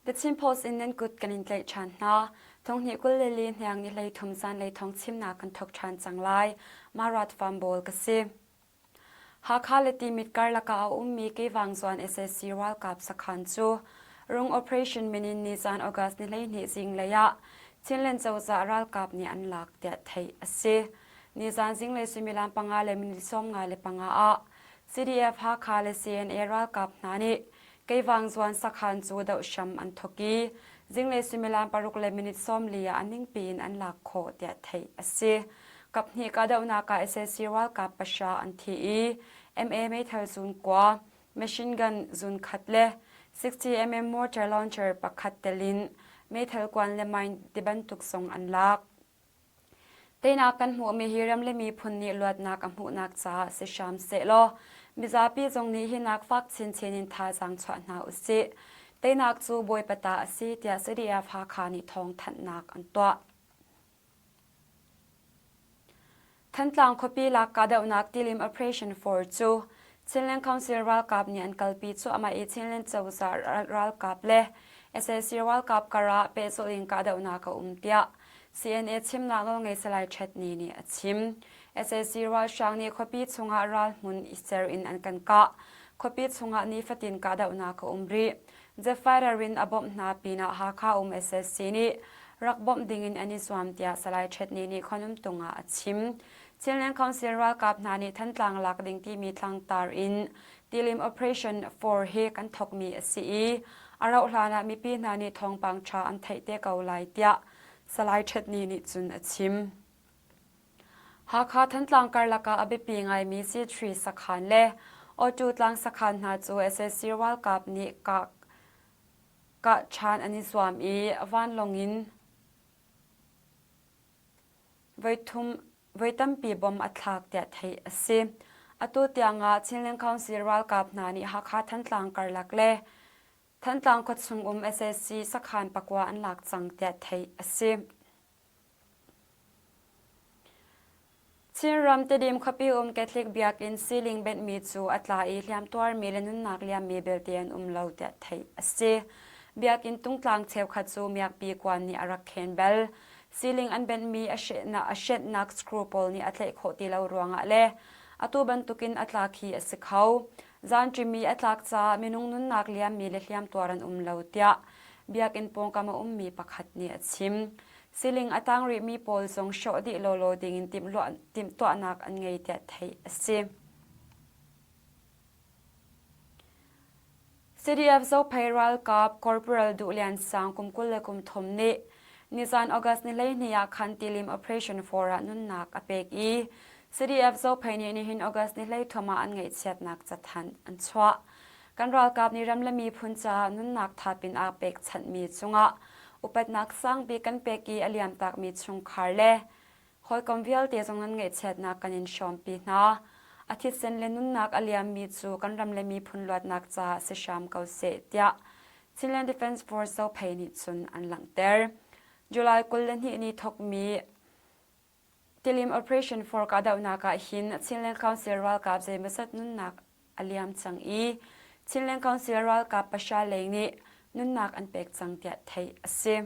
The Chin Post in nan kut kan in tlaih ṭhan hna. Thonghnih 24 hniang ni 13 zanlei thawng chimnak kan thawk ṭhan cang lai. Marat Farm ka si. Hakha le Timit karlak ah a ummi Keivangzuan sac ralkap sakhan cu Rung Operation min in nizan August ni 12 zinglei ah Chinland cozah ralkap nih an lak tiah theih a si. Nizan zinglei suimilam panga le minute 55 ah CDF Hakha le CNA ralkap hna nih Keivangzuan sakhan cu doh hram an thawk i zinglei suimilam paruk le minute 40 ah a ningpi in an lak khawh tiah theih a si. Kaphnih kahdohnak ah sac ralkap pahra an thi i MA meithal zun kua, machine gun zun khat le 60mm mortar launcher pakhat tel in meithal kuan le mine tibantuk zong an lak. Teinak kan hmuhmi hi ram le miphun nih luatnak a hmuhnak caah si hram sehlaw mizapi zong nih hinak fak chinchin in thazaang chuah hna usih. Teinak cu Bawipa ta a si tiah CDF Hakha nih thawngthanhnak an tuah. Thantlang khuapi lak kahdohnak tilim Operation 4 cu Chinland Council ralkap nih an kalpi cuahmah i Chinland cozah ralkap le sac ralkap kar ah pehzulh in kahdohnak a um tiah CNA chimnak nawlngei Salai Chet Ni nih a chim. Sac ralhrang nih khuapi chungah ralhmun i ser in an kan kah. Khuapi chungah nifatin kahdohnak a um rih. Zephyr in a bawmh hna pinah Hakha um sac nih rak bawmh dingin an i zuam tiah Salai Chet Ni nih Khonumtung ah a chim. Chinland Council ralkap hna nih Thantlang lak ding timi tlangtar in Tilim Operation 4 hi kan thawkmi a si i a rauh hlan ah mipi hna nih thawngpang ṭha an theih te ko lai tiah Salai Chet Ni nih cun a chim. Hakha Thantlang karlak ah a biapi ngaimi C3 sakhan le Awtu tlang sakhan hna cu sac ralkap nih kah kah ṭhan an i zuam i vanlawng in voithum voi tampi bom a thlak tiah theih a si. Atu tiang ah Chinland Council ralkap hna nih Hakha Thantlang karlak le Thantlang khuachung um sac sakhan pakua an lak cang tiah theih a si. Chinram Tedim khuapi um Catholic biakinn siling benhmi cu a tla i hliamtuarmi le nunnak liammi belte an um lo tiah theih a si. Biakinn tungtlang cheukhat cu miakpi kuan nih a rak khen bal. Siling an benhmi a hrenhnak screw pawl nih a tlaih khawh ti lo ruangah le atu bantukin a tlak hi a si kho. Zanṭimi a tlak caah minung nunnak liammi le hliamtuar an um lo tiah biakinn pawngkam a ummi pakhat nih a chim. Siling a tang rihmi pawl zong hrawh dih lawlaw dingin timhtuahnak an ngei tiah theih a si. CDF Zophei ralkap Corporal Duh Lian Sang kum 23 nih nizan August ni 12 ah khan Tilim Operation 4 ah nunnak a pek i CDF Zophei nih nihin August ni 13 ah an ngaihchiatnak cathanh an chuah. Kan ralkap nih ram le miphun caah nunnak thap in aa pekchanhmi cungah upatnak sangbik kan pek i a liamtakmi chungkhar le hawikom vialte zong nan ngaihchiatnak kan in hrawmpi hna. A thisen le nunnak a liammi cu kan ram le miphun luatnak caah si hram ko seh tiah Chinland Defense Force Zophei nih cun an langhter. July 22 ni thawkmi Tilim Operation for kahdohnak ah hin Chinland Council ralkap zeimawzat nunnak a liam cang i Chinland Council ralkap pahra leng nih nunnak an pek cang tiah theih a si.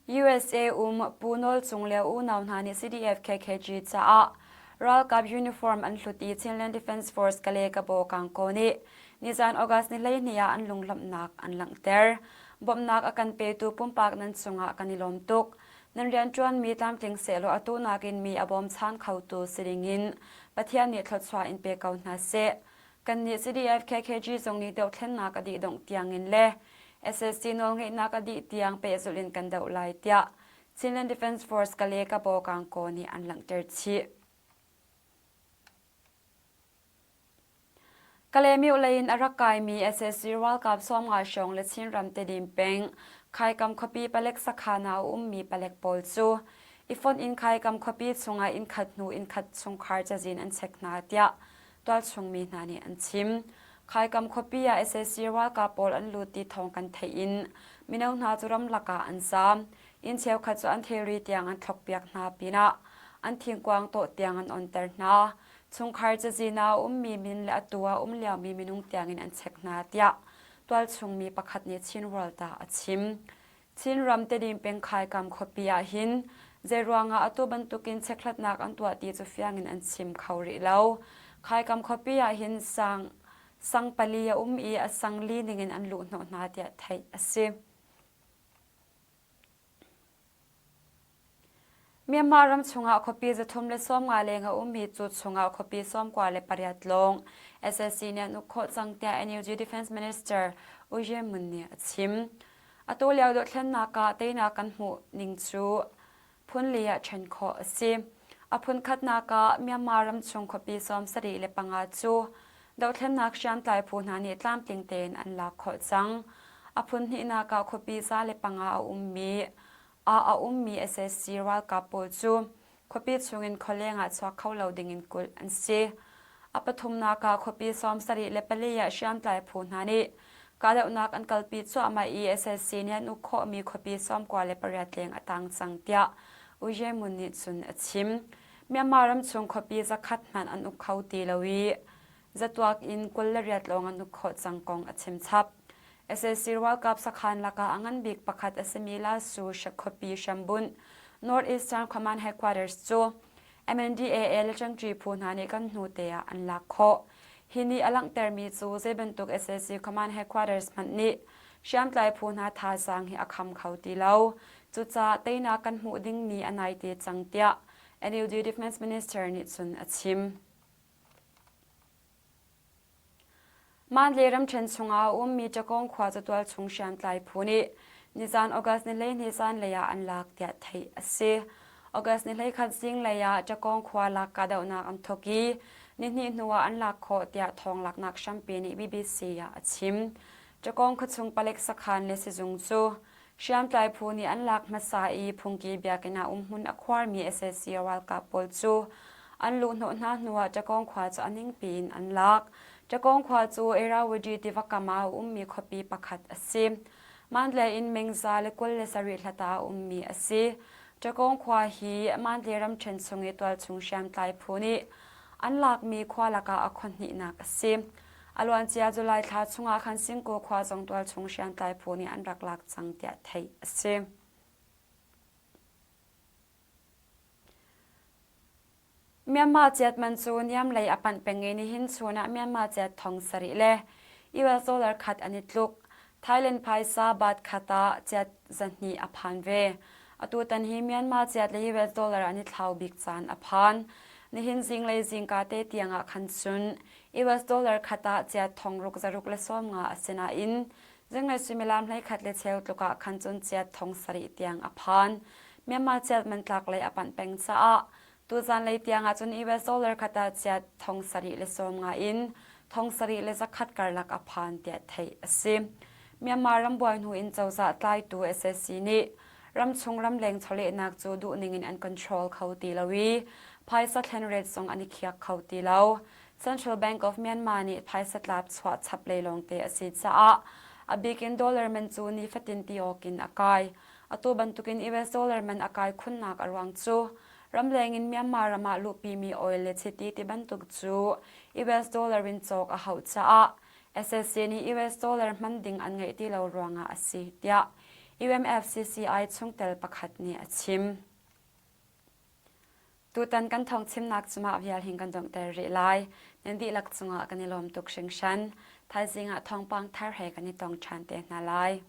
USA um Pu Nawl Cung le unau hna nih CDF KKG caah ralkap uniform an hlut i Chinland Defense Force Kale Kabo Kangkaw nih nizan August ni 12 ah an lunglawmhnak an langhter. Bawmhnak a kan petu pumpak nan cungah kan i lawm tuk. Nan rianṭuanmi tlamtling sehlaw atu nakin mi a bawmchan khotu si dingin Pathian nih thluachuah in pe ko hna seh. Kannih CDF KKG zong nih dohthlennak a dih dongh tiangin le SSC nawlngeihnak a dih tiang pehzulh in kan doh lai tiah Chinland Defense Force Kale Kabaw Kangkaw nih an langhter chih. Kalaymyo lei in a rak kaimi sac ralkap 50 hrawng le Chinram Tedim peng Khaikam khuapi palek sakhan ah a ummi palek pawl cu i fonh in Khaikam khuapi chungah innkhat hnu innkhat chungkhar cazin an chek hna tiah tualchung mi hna nih an chim. Khaikam khuapi ah sac ralkap pawl an lut ti thawng kan theih in mino hna cu ramlak ah an zaam. Inn cheukhat cu an thilri tiang an thlokpiak hna pinah an thingkuang tawh tiang an onter hna. Chungkhar cazin ah a ummi min le atu ah a um liomi minung tiangin an check hna tiah tualchung mi pakhat nih Chin World ah a chim. Chinram Tedim peng Khaikam khuapi ahhin zeiruangah atu bantukin chekhlatnak an tuah ti cu fiang in an chim kho rih lo. Khaikam khuapi ahhin sang sang pali a um i a sang li ningin an luhhnawh hna tiah theih a si. Myanmar ram chungah khuapi 350 leng a ummi cu chungah khuapi 98 lawng SSC nih an uk khawh cang tiah NUG Defense Minister U Ye Mun nih a chim. Atu lio dothlennak ah teinak kan hmuh ning cu phun li ah ṭhen khawh a si. A phun khatnak ah Myanmar ram chung khuapi 75 cu dohthlennak hriamtlai phu hna nih tlamtling tein an lak khawh cang. A phun hnihnak ah khuapi 105 a ummi ah a ummi SSC ralkap pawl cu khuapi chungin khualeng ah chuak kho lo dingin kulh an si. A pathumnak ah khuapi 74 ah hriamtlai phu hna nih kahdohnak an kalpi cuahmah i SSC nih an uk khawhmi khuapi 98 leng a tang cang tiah U Ye Mun nih cun a chim. Myanmar ramchung khuapi zakhat hmanh an uk kho ti lo i zatuak in 28 lawng an uk khawh cang kong a chim chap. SAC ralkap sakhan lakah a ngan bik pakhat a simi Lasu khuapi hrambunh North Eastern Command Headquarters cu MNDAA le ṭangṭi phu hna nih kan hnu te ah an lak khawh. Hi nih a langhtermi cu zei bantuk SAC Command Headquarters hmanh nih hriamtlai phu hna thazaang hi a kham kho ti lo. Cucaah teinak kan hmuh dingmi a naite cang tiah NUG Defense Minister nih cun a chim. Mandalay ramṭhen chungah a ummi Ṭakawng khua catual chung hriamtlai phu nih nizan August ni 12 zanlei ah an lak tiah theih a si. August ni 21 zinglei ah Ṭakawng khua lak kahdohnak an thawk i nihnih hnuah an lak khawh tiah thawnglaknak hrampi nih BBC ah a chim. Ṭakawng khuachung palek sakhan le sizung cu Hriamtlai phu nih an lak hmasa i phungki biakinn ah umhmun a khuarmi sac ralkap pawl cu an luhhnawh hna hnuah Ṭakawng khua cu a ningpi in an lak. Ṭakawng khua cu Irrawaddy tiva kam ah a ummi khuapi pakhat a si. Mandalay in meng 127 hlat ah a ummi a si. Ṭakawng khua hi Mandalay ramṭhen chung i tualchung hriamtlai phu nih an lakmi khua lakah a khua hnihnak a si. A luancia July thla chungah khan Singkaw khua zong tualchung hriamtlai phu nih an rak lak cang tiah theih a si. Myanmar chiat man cu niam lei a panh peng i nihin chun ah Myanmar chiat thong sarih le US dollar khat an i tluk. Thailand phaisa baht khat ah chiat zahnih a phan ve. Atutan hi Myanmar chiat le US dollar an i thlau bik caan a phan. Nihin zinglei zingka te tiang ah khan cun US dollar khat ah chiat thong ruk zaruk le 50 a si nain zinglei suimilam 11 le cheu tluk ah khan cun chiat thong sarih tiang a phan. Myanmar chiat man tlak lei a panh peng caah tuzan lei tiang ah cun US dollar khat ah chiat thong sarih le 50 in thong sarih le zakhat karlak a phan tiah theih a si. Myanmar rambuai hnu in cozah tlaitu SSC nih ramchung ramleng chawlehnak cu duhning in an control kho ti lo i phaisa thlen ret zong an i khiak kho ti lo. Central Bank of Myanmar nih phaisa tlap chuah chap lei lawngte a si caah a bik in dollar man cu nifatin ti awk in a kai. Atu bantukin US dollar man a kai khunnak a ruang cu ramleng in Myanmar ram ah luhpimi oil le chiti ti bantuk cu US dollar in cawk a hauh caah SSC nih US dollar hman ding an ngeih ti lo ruangah a si tiah UMFCCI chungtel pakhat nih a chim. Tutan kan thawngchimnak cu mah vial hin kan donghter rih lai. Nan dihlak cungah kan i lawm tuk hringhran. Thaizing ah thawngpang thar he kan i tong ṭhan te hna lai.